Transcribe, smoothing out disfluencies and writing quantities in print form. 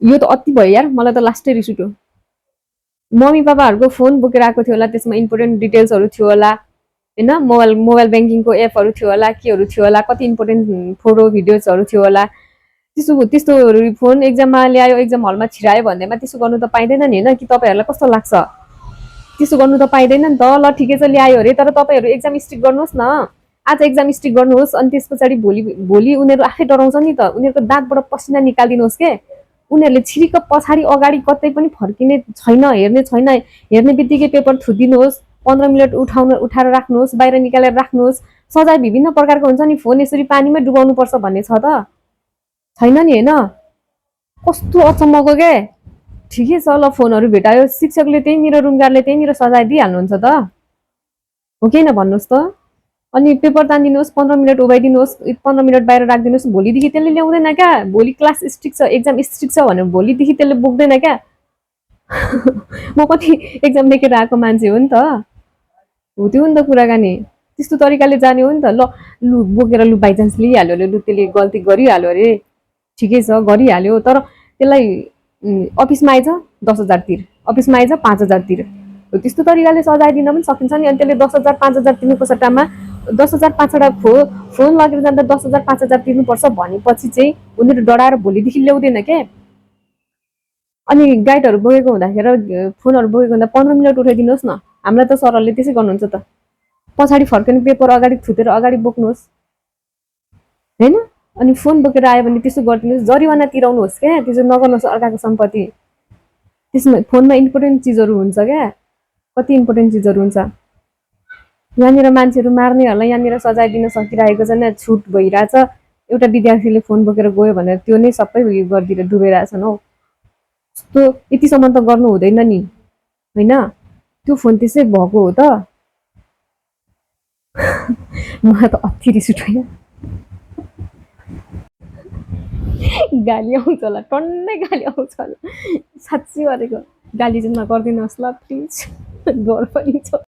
यो त अति भयो यार, मलाई त लास्टै रिस उठ्यो। मम्मी पापाहरूको फोन बोकेर आएको थियो होला, त्यसमा इम्पोर्टेन्ट डिटेल्सहरू थियो होला होइन, मोबाइल मोबाइल ब्याङ्किङको एपहरू थियो होला, केहरू थियो होला, कति इम्पोर्टेन्ट फोटो भिडियोजहरू थियो होला। त्यस्तो त्यस्तोहरू फोन एक्जाममा ल्यायो, एक्जाम हलमा छिरायो भन्दैमा त्यसो गर्नु त पाइँदैन नि होइन, कि तपाईँहरूलाई कस्तो लाग्छ? त्यसो गर्नु त पाइँदैन नि त। ल ठिकै छ ल्यायो अरे, तर तपाईँहरू एक्जाम स्ट्रिक गर्नुहोस् न। आज एक्जाम स्ट्रिक गर्नुहोस्, अनि त्यस पछाडि भोलि भोलि उनीहरू आफै डराउँछ नि त, उनीहरूको दाँतबाट पसिना निकालिदिनुहोस् के। उनीहरूले छिरिक पछाडि अगाडि कतै पनि फर्किने छैन, हेर्ने छैन, हेर्ने बित्तिकै पेपर थुदिनुहोस्, 15 मिनट उठाएर राख्नुहोस्, बाहिर निकालेर राख्नुहोस्। सजाय विभिन्न प्रकारको हुन्छ नि, फोन यसरी पानीमै डुबाउनु पर्छ भन्ने छ त छैन नि होइन। कस्तो अचम्मको के। ठिकै छ ल, फोनहरू भेटायो, शिक्षकले त्यहीँनिर रुमगार्डले त्यहीँनिर सजाय दिइहाल्नुहुन्छ त हो कि होइन भन्नुहोस् त। अनि पेपर तानिदिनुहोस्, 15 मिनट उभाइदिनुहोस्, 15 मिनट बाहिर राखिदिनुहोस्, भोलिदेखि त्यसले ल्याउँदैन क्या। भोलि क्लास स्ट्रिक छ, एक्जाम स्ट्रिक छ भने भोलिदेखि त्यसले बोक्दैन क्या। म पनि एक्जाम लेखेर आएको मान्छे हो नि त, हो त्यो नि त कुराकानी। त्यस्तो तरिकाले जाने हो नि त। ल लु बोकेर लु बाइचान्स लिइहाल्यो अरे, लु त्यसले गल्ती गरिहाल्यो अरे, ठिकै छ गरिहाल्यो, तर त्यसलाई अफिसमा आइज 10,000 तिर, अफिसमा आइज 5,000 तिर। त्यस्तो तरिकाले सजाय दिन पनि सकिन्छ नि। अनि त्यसले 10,000 5,000 तिर्नुको सट्टामा 10,000 5,000 फोन लगेर जाँदा 10,000 5,000 तिर्नुपर्छ भनेपछि चाहिँ उनीहरू डराएर भोलिदेखि ल्याउँदैन के। अनि गाइडहरू बोकेको हुँदाखेरि फोनहरू बोकेको हुँदा 15 मिनट उठाइदिनुहोस् न। हामीलाई त सरहरूले त्यसै गर्नुहुन्छ त, पछाडि फर्किने पेपर अगाडि थुतेर अगाडि बोक्नुहोस् होइन। अनि फोन बोकेर आयो भने त्यसो गरिदिनुहोस्, जरिवाना तिराउनुहोस् क्या, त्यसो नगर्नुहोस् अर्काको सम्पत्ति। त्यसमा फोनमा इम्पोर्टेन्ट चिजहरू हुन्छ क्या, कति इम्पोर्टेन्ट चिजहरू हुन्छ। यहाँनिर मान्छेहरू मार्नेहरूलाई यहाँनिर सजाय दिन सकिरहेको छैन, छुट भइरहेछ। एउटा विद्यार्थीले फोन बोकेर गयो भनेर त्यो नै सबै उयो गरिदिएर डुबाइरहेछन् हौ। त्यस्तो यतिसम्म त गर्नु हुँदैन नि होइन, त्यो फोन त्यसै भएको हो त। मलाई त अति रिस उठ्यो। गाली आउँछ होला, टन्नै गाली आउँछ होला, साँच्ची गरेको। गाली चाहिँ नगरिदिनुहोस् ल प्लिज, डर पनि छ।